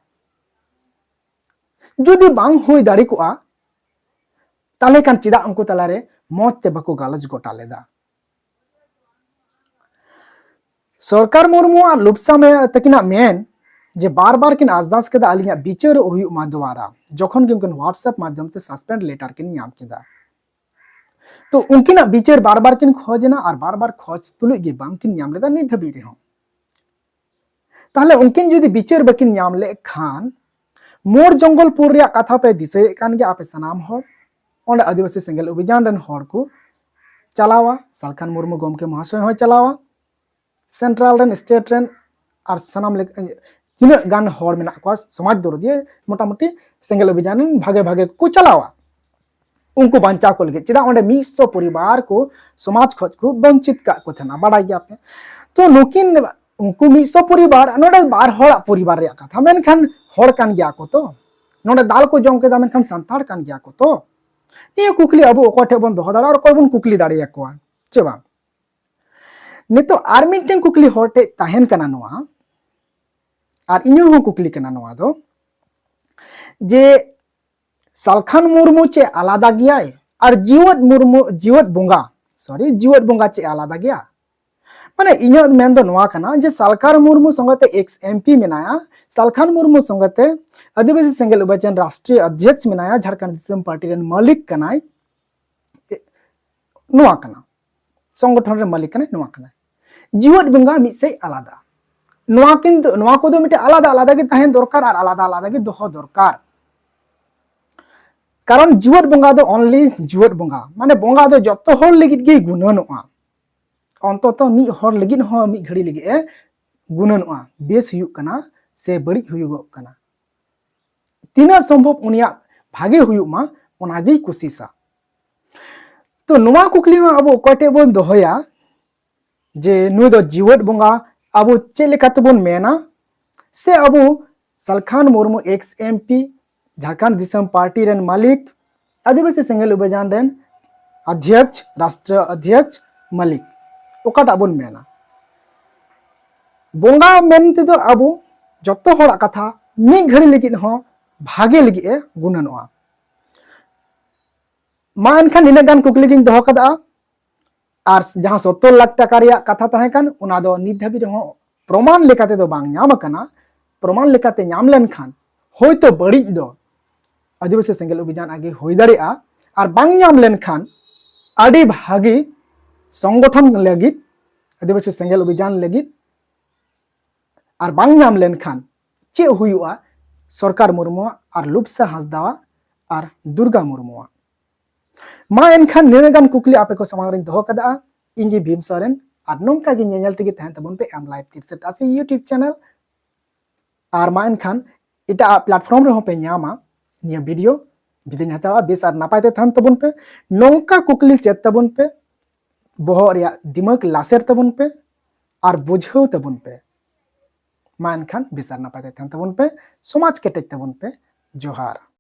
ᱡᱩᱫᱤ ᱵᱟᱝ ᱦᱩᱭ ᱫᱟᱲᱮ ᱠᱚᱜᱼᱟ, ᱛᱟᱦᱚᱞᱮ ᱠᱷᱟᱱ ᱪᱮᱫᱟᱜ ᱩᱱᱠᱩ ᱛᱟᱞᱟᱨᱮ ᱢᱚᱡᱽ ᱛᱮ ᱵᱟᱠᱚ ᱜᱟᱞᱚᱪ ᱜᱚᱴᱟ ᱞᱮᱫᱟ? ᱥᱚᱨᱠᱟᱨ ᱢᱩᱨᱢᱩ ᱟᱨ ᱞᱩᱯᱥᱟ ᱢᱮ- ᱛᱟᱹᱠᱤᱱᱟᱜ ᱢᱮᱱ ᱡᱮ ᱵᱟᱨ ᱵᱟᱨ ᱠᱤᱱ ᱟᱨᱫᱟᱥ ᱠᱮᱫᱟ ᱟᱹᱞᱤᱧᱟᱜ ᱵᱤᱪᱟᱹᱨ ᱦᱩᱭᱩᱜ ᱢᱟ ᱫᱚᱵᱟᱨᱟ, ᱡᱚᱠᱷᱚᱱ ᱜᱮ ᱩᱱᱠᱤᱱ WhatsApp ᱢᱟᱫᱽᱫᱷᱚᱢ ᱛᱮ suspend letter ᱠᱤᱱ ᱧᱟᱢ ᱠᱮᱫᱟ᱾ ᱛᱚ ᱩᱱᱠᱤᱱᱟᱜ ᱵᱤᱪᱟᱹᱨ ᱵᱟᱨ ᱵᱟᱨ ᱠᱤᱱ ᱠᱷᱚᱡᱽ ᱮᱱᱟ ᱟᱨ ᱵᱟᱨ ᱵᱟᱨ ᱠᱷᱚᱡᱽ ᱛᱩᱞᱩᱡ ᱜᱮ ᱵᱟᱝᱠᱤᱱ ᱧᱟᱢ ᱞᱮᱫᱟ ᱱᱤᱛ ᱫᱷᱟᱹᱵᱤᱡ ᱨᱮᱦᱚᱸ᱾ ᱛᱟᱦᱞᱮ ᱩᱱᱠᱤᱱ ᱡᱩᱫᱤ ᱵᱤᱪᱟᱹᱨ ᱵᱟᱹᱠᱤᱱ ᱧᱟᱢ ᱞᱮᱫ ᱠᱷᱟᱱ, ᱢᱳᱨ ᱡᱚᱝᱜᱚᱞᱯᱩᱨ ᱨᱮᱭᱟᱜ ᱠᱟᱛᱷᱟ ᱯᱮ ᱫᱤᱥᱟᱹᱭᱮᱫ ᱠᱟᱱ ᱜᱮᱭᱟ ᱟᱯᱮ ᱥᱟᱱᱟᱢ ᱦᱚᱲ, ᱚᱸᱰᱮ ᱟᱹᱫᱤᱵᱟᱹᱥᱤ ᱥᱮᱸᱜᱮᱞ ᱚᱵᱷᱤᱡᱟᱱ ᱨᱮᱱ ᱦᱚᱲ ᱠᱚ ᱪᱟᱞᱟᱣᱟ, ᱥᱟᱞᱠᱷᱟᱱ ᱢᱩᱨᱢᱩ ᱜᱚᱢᱠᱮ ᱢᱚᱦᱟᱥᱚᱭ ᱦᱚᱸᱭ ᱪᱟᱞᱟᱣᱟ, central ᱨᱮᱱ, state ᱨᱮᱱ ᱟᱨ ᱥᱟᱱᱟᱢ ᱞᱮᱠᱟ ᱛᱤᱱᱟᱹᱜ ᱜᱟᱱ ᱦᱚᱲ ᱢᱮᱱᱟᱜ ᱠᱚᱣᱟ ᱥᱚᱢᱟᱡᱽ ᱫᱚᱨᱚᱫᱤᱭᱟᱹ, ᱢᱚᱴᱟᱢᱩᱴᱤ ᱥᱮᱸᱜᱮᱞ ᱚᱵᱷᱤᱡᱟᱱ ᱨᱮᱱ ᱵᱷᱟᱜᱮ ᱵᱷᱟᱜᱮ ᱠᱚ ᱪᱟᱞᱟᱣᱟ᱾ ᱩᱱᱠᱩ ᱵᱟᱧᱪᱟᱣ ᱠᱚ ᱞᱟᱹᱜᱤᱫ, ᱪᱮᱫᱟᱜ ᱚᱸᱰᱮ ᱢᱤᱫ ᱥᱚ ᱯᱚᱨᱤᱵᱟᱨ ᱠᱚ ᱥᱚᱢᱟᱡᱽ ᱠᱷᱚᱡ ᱠᱚ ᱵᱚᱧᱪᱤᱛ ᱠᱟᱜ ᱠᱚ ᱛᱟᱦᱮᱱᱟ, ᱵᱟᱰᱟᱭ ᱜᱮᱭᱟᱯᱮ᱾ ᱛᱚ ᱱᱩᱠᱤᱱ, ᱩᱱᱠᱩ ᱢᱤᱫ ᱥᱚ ᱯᱚᱨᱤᱵᱟᱨ, ᱱᱚᱰᱮ ᱵᱟᱨ ᱦᱚᱲᱟᱜ ᱯᱚᱨᱤᱵᱟᱨ ᱨᱮᱭᱟᱜ ᱠᱟᱛᱷᱟ, ᱢᱮᱱᱠᱷᱟᱱ ᱦᱚᱲ ᱠᱟᱱ ᱜᱮᱭᱟ ᱠᱚ ᱛᱚ᱾ ᱱᱚᱰᱮ ᱫᱟᱞ ᱠᱚ ᱡᱚᱢ ᱠᱮᱫᱟ, ᱢᱮᱱᱠᱷᱟᱱ ᱥᱟᱱᱛᱟᱲ ᱠᱟᱱ ᱜᱮᱭᱟ ᱠᱚ ᱛᱚ᱾ ᱱᱤᱭᱟᱹ ᱠᱩᱠᱞᱤ ᱟᱵᱚ ᱚᱠᱚᱭ ᱴᱷᱮᱱ ᱵᱚᱱ ᱫᱚᱦᱚ ᱫᱟᱲᱮᱭᱟᱜᱼᱟ ᱟᱨ ᱚᱠᱚᱭ ᱵᱚᱱ ᱠᱩᱠᱞᱤ ᱫᱟᱲᱮᱭᱟᱠᱚᱣᱟ, ᱪᱮ ᱵᱟᱝ? ᱱᱤᱛᱚᱜ ᱟᱨ ᱢᱤᱫᱴᱮᱱ ᱠᱩᱠᱞᱤ ᱦᱚᱲ ᱴᱷᱮᱡ ᱛᱟᱦᱮᱱ ᱠᱟᱱᱟ ᱱᱚᱣᱟ, ᱟᱨ ᱤᱧᱟᱹᱜ ᱦᱚᱸ ᱠᱩᱠᱞᱤ ᱠᱟᱱᱟ ᱱᱚᱣᱟ ᱫᱚ, ᱡᱮ ᱥᱟᱞᱠᱷᱟᱱ ᱢᱩᱨᱢᱩ ᱪᱮᱫ ᱟᱞᱟᱫᱟ ᱜᱮᱭᱟᱭ ᱟᱨ ᱡᱤᱣᱮᱫ ᱢᱩᱨᱢᱩ, ᱡᱤᱣᱮᱫ ᱵᱚᱸᱜᱟ, sorry, ᱡᱤᱣᱮᱫ ᱵᱚᱸᱜᱟ ᱪᱮᱫ ᱟᱞᱟᱫᱟ ᱜᱮᱭᱟ? ᱢᱟᱱᱮ ᱤᱧᱟᱹᱜ ᱢᱮᱱ ᱫᱚ ᱱᱚᱣᱟ ᱠᱟᱱᱟ ᱡᱮ ᱥᱟᱞᱠᱷᱟᱱ ᱢᱩᱨᱢᱩ ᱥᱚᱸᱜᱮ ᱛᱮ ex MP ᱢᱮᱱᱟᱭᱟ, ᱥᱟᱞᱠᱷᱟᱱ ᱢᱩᱨᱢᱩ ᱥᱚᱸᱜᱮ ᱛᱮ ᱟᱹᱫᱤᱵᱟᱹᱥᱤ ᱥᱮᱸᱜᱮᱞ ᱚᱵᱷᱤᱡᱟᱱ ᱨᱟᱥᱴᱨᱤᱭᱚ ᱚᱫᱷᱭᱚᱠᱥ ᱢᱮᱱᱟᱭᱟ, ᱡᱷᱟᱲᱠᱷᱚᱸᱰ ᱫᱤᱥᱚᱢ ᱯᱟᱨᱴᱤ ᱨᱮᱱ ᱢᱟᱹᱞᱤᱠ ᱠᱟᱱᱟᱭ, ᱮ, ᱱᱚᱣᱟ ᱠᱟᱱᱟ, ᱥᱚᱝᱜᱚᱴᱷᱚᱱ ᱨᱮ ᱢᱟᱹᱞᱤᱠ ᱠᱟᱱᱟᱭ, ᱱᱚᱣᱟ ᱠᱟᱱᱟᱭ᱾ ᱡᱤᱣᱮᱫ ᱵᱚᱸᱜᱟ ᱢᱤᱫ ᱥᱮᱫ ᱟᱞᱟᱫᱟ᱾ ᱱᱚᱣᱟ ᱠᱤᱱᱛᱩ, ᱱᱚᱣᱟ ᱠᱚᱫᱚ ᱢᱤᱫᱴᱮᱡ ᱟᱞᱟᱫᱟ ᱟᱞᱟᱫᱟ ᱜᱮ ᱛᱟᱦᱮᱱ ᱫᱚᱨᱠᱟᱨ ᱟᱨ ᱟᱞᱟᱫᱟ ᱟᱞᱟᱫᱟ ᱜᱮ ᱫᱚᱦᱚ ᱫᱚᱨᱠᱟᱨ᱾ ᱠᱟᱨᱚᱱ ᱡᱤᱣᱮᱫ ᱵᱚᱸᱜᱟ ᱫᱚ only ᱡᱤᱣᱮᱫ ᱵᱚᱸᱜᱟ, ᱢᱟᱱᱮ ᱵᱚᱸᱜᱟ ᱫᱚ ᱡᱚᱛᱚ ᱦᱚᱲ ᱞᱟᱹᱜᱤᱫ ᱜᱮ ᱜᱩᱱᱟᱹᱱᱚᱜᱼᱟ᱾ ᱚᱱᱛᱚᱛᱚ ᱢᱤᱫ ᱦᱚᱲ ᱞᱟᱹᱜᱤᱫ ᱦᱚᱸ ᱢᱤᱫ ᱜᱷᱟᱹᱲᱤ ᱞᱟᱹᱜᱤᱫ ᱮ ᱜᱩᱱᱟᱹᱱᱚᱜᱼᱟ, ᱵᱮᱥ ᱦᱩᱭᱩᱜ ᱠᱟᱱᱟ ᱥᱮ ᱵᱟᱹᱲᱤᱡ ᱦᱩᱭᱩᱜᱚᱜ ᱠᱟᱱᱟ᱾ ᱛᱤᱱᱟᱹᱜ ᱥᱚᱢᱵᱷᱚᱵ ᱩᱱᱤᱭᱟᱜ ᱵᱷᱟᱜᱮ ᱦᱩᱭᱩᱜ ᱢᱟ, ᱚᱱᱟᱜᱮᱭ ᱠᱩᱥᱤᱥᱟ᱾ ᱛᱚ ᱱᱚᱣᱟ ᱠᱩᱠᱞᱤ ᱦᱚᱸ ᱟᱵᱚ ᱚᱠᱚᱭ ᱴᱷᱮᱡ ᱵᱚᱱ ᱫᱚᱦᱚᱭᱟ ᱡᱮ ᱱᱩᱭ ᱫᱚ ᱡᱤᱣᱮᱫ ᱵᱚᱸᱜᱟ, ᱟᱵᱚ ᱪᱮᱫ ᱞᱮᱠᱟ ᱛᱮᱵᱚᱱ ᱢᱮᱱᱟ? ᱥᱮ ᱟᱵᱚ ᱥᱟᱞᱠᱷᱟᱱ ᱢᱩᱨᱢᱩ ex MP, ᱡᱷᱟᱲᱠᱷᱚᱸᱰ ᱫᱤᱥᱚᱢ ᱯᱟᱨᱴᱤ ᱨᱮᱱ ᱢᱟᱹᱞᱤᱠ, ᱟᱹᱫᱤᱵᱟᱹᱥᱤ ᱥᱮᱸᱜᱮᱞ ᱚᱵᱷᱤᱡᱟᱱ ᱨᱮᱱ ᱚᱫᱷᱭᱚᱠᱥ, ᱨᱟᱥᱴᱨᱤᱭᱚ ᱚᱫᱷᱭᱚᱠᱥ, ᱢᱟᱹᱞᱤᱠ, ᱚᱠᱟᱴᱟᱜ ᱵᱚᱱ ᱢᱮᱱᱟ? ᱵᱚᱸᱜᱟ ᱢᱮᱱ ᱛᱮᱫᱚ ᱟᱵᱚ ᱡᱚᱛᱚ ᱦᱚᱲᱟᱜ ᱠᱟᱛᱷᱟ ᱢᱤᱫ ᱜᱷᱟᱹᱲᱤ ᱞᱟᱹᱜᱤᱫ ᱦᱚᱸ ᱵᱷᱟᱜᱮ ᱞᱟᱹᱜᱤᱫ ᱮ ᱜᱩᱱᱟᱹᱱᱚᱜᱼᱟ᱾ ᱢᱟ ᱮᱱᱠᱷᱟᱱ ᱱᱤᱱᱟᱹᱜ ᱜᱟᱱ ᱠᱩᱠᱞᱤ ᱜᱤᱧ ᱫᱚᱦᱚ ᱠᱟᱫᱟ᱾ ᱟᱨ ᱡᱟᱦᱟᱸ ᱥᱚᱛᱛᱚᱨ ᱞᱟᱠᱷ ᱴᱟᱠᱟ ᱨᱮᱭᱟᱜ ᱠᱟᱛᱷᱟ ᱛᱟᱦᱮᱸ ᱠᱟᱱ, ᱚᱱᱟ ᱫᱚ ᱱᱤᱛ ᱫᱷᱟᱹᱵᱤᱡ ᱨᱮᱦᱚᱸ ᱯᱨᱚᱢᱟᱱ ᱞᱮᱠᱟ ᱛᱮᱫᱚ ᱵᱟᱝ ᱧᱟᱢ ᱟᱠᱟᱱᱟ᱾ ᱯᱨᱚᱢᱟᱱ ᱞᱮᱠᱟᱛᱮ ᱧᱟᱢ ᱞᱮᱱᱠᱷᱟᱱ ᱦᱳᱭᱛᱳ ᱵᱟᱹᱲᱤᱡ ᱫᱚ ᱟᱹᱫᱤᱵᱟᱹᱥᱤ ᱥᱮᱸᱜᱮᱞ ᱚᱵᱷᱤᱡᱟᱱ ᱟᱜ ᱜᱮ ᱦᱩᱭ ᱫᱟᱲᱮᱭᱟᱜᱼᱟ, ᱟᱨ ᱵᱟᱝ ᱧᱟᱢ ᱞᱮᱱᱠᱷᱟᱱ ᱟᱹᱰᱤ ᱵᱷᱟᱹᱜᱤ ᱥᱚᱝᱜᱚᱴᱷᱚᱱ ᱞᱟᱹᱜᱤᱫ, ᱟᱹᱫᱤᱵᱟᱹᱥᱤ ᱥᱮᱸᱜᱮᱞ ᱚᱵᱷᱤᱡᱟᱱ ᱞᱟᱹᱜᱤᱫ᱾ ᱟᱨ ᱵᱟᱝ ᱧᱟᱢ ᱞᱮᱱᱠᱷᱟᱱ ᱪᱮᱫ ᱦᱩᱭᱩᱜᱼᱟ ᱥᱚᱨᱠᱟᱨ ᱢᱩᱨᱢᱩᱣᱟᱜ ᱟᱨ ᱞᱩᱵᱥᱟ ᱦᱟᱸᱥᱫᱟᱣᱟᱜ ᱟᱨ ᱫᱩᱨᱜᱟ ᱢᱩᱨᱢᱩᱣᱟᱜ? ᱢᱟ ᱮᱱᱠᱷᱟᱱ ᱱᱤᱱᱟᱹᱜ ᱜᱟᱱ ᱠᱩᱠᱞᱤ ᱟᱯᱮ ᱠᱚ ᱥᱟᱢᱟᱝ ᱨᱤᱧ ᱫᱚᱦᱚ ᱠᱟᱫᱟ᱾ ᱤᱧ ᱜᱮ ᱵᱷᱤᱢ ᱥᱚᱨᱮᱱ, ᱟᱨ ᱱᱚᱝᱠᱟ ᱜᱮ ᱧᱮᱧᱮᱞ ᱛᱮᱜᱮ ᱛᱟᱦᱮᱱ ᱛᱟᱵᱚᱱ ᱯᱮ ᱮᱢ ᱞᱟᱭᱤᱵᱷ ᱛᱤᱨᱥᱟᱴ ᱟᱥᱤ YouTube channel᱾ ᱟᱨ ᱢᱟ ᱮᱱᱠᱷᱟᱱ ᱮᱴᱟᱜ platform ᱨᱮᱦᱚᱸ ᱯᱮ ᱧᱟᱢᱟ ᱱᱤᱭᱟᱹ video᱾ ᱵᱤᱫᱟᱹᱧ ᱦᱟᱛᱟᱣᱟ, ᱵᱮᱥ ᱟᱨ ᱱᱟᱯᱟᱭ ᱛᱮ ᱛᱟᱦᱮᱱ ᱛᱟᱵᱚᱱ ᱯᱮ, ᱱᱚᱝᱠᱟ ᱠᱩᱠᱞᱤ ᱪᱮᱫ ᱛᱟᱵᱚᱱ ᱯᱮ, ᱵᱚᱦᱚᱜ ᱨᱮᱭᱟᱜ ᱫᱤᱢᱟᱜᱽ ᱞᱟᱥᱮᱨ ᱛᱟᱵᱚᱱ ᱯᱮ, ᱟᱨ ᱵᱩᱡᱷᱟᱹᱣ ᱛᱟᱵᱚᱱ ᱯᱮ᱾ ᱢᱟ ᱮᱱᱠᱷᱟᱱ ᱵᱮᱥ ᱟᱨ ᱱᱟᱯᱟᱭ ᱛᱮ ᱛᱟᱦᱮᱱ ᱛᱟᱵᱚᱱ ᱯᱮ, ᱥᱚᱢᱟᱡᱽ ᱠᱮᱴᱮᱡ ᱛᱟᱵᱚᱱ ᱯᱮ᱾ ᱡᱚᱦᱟᱨ᱾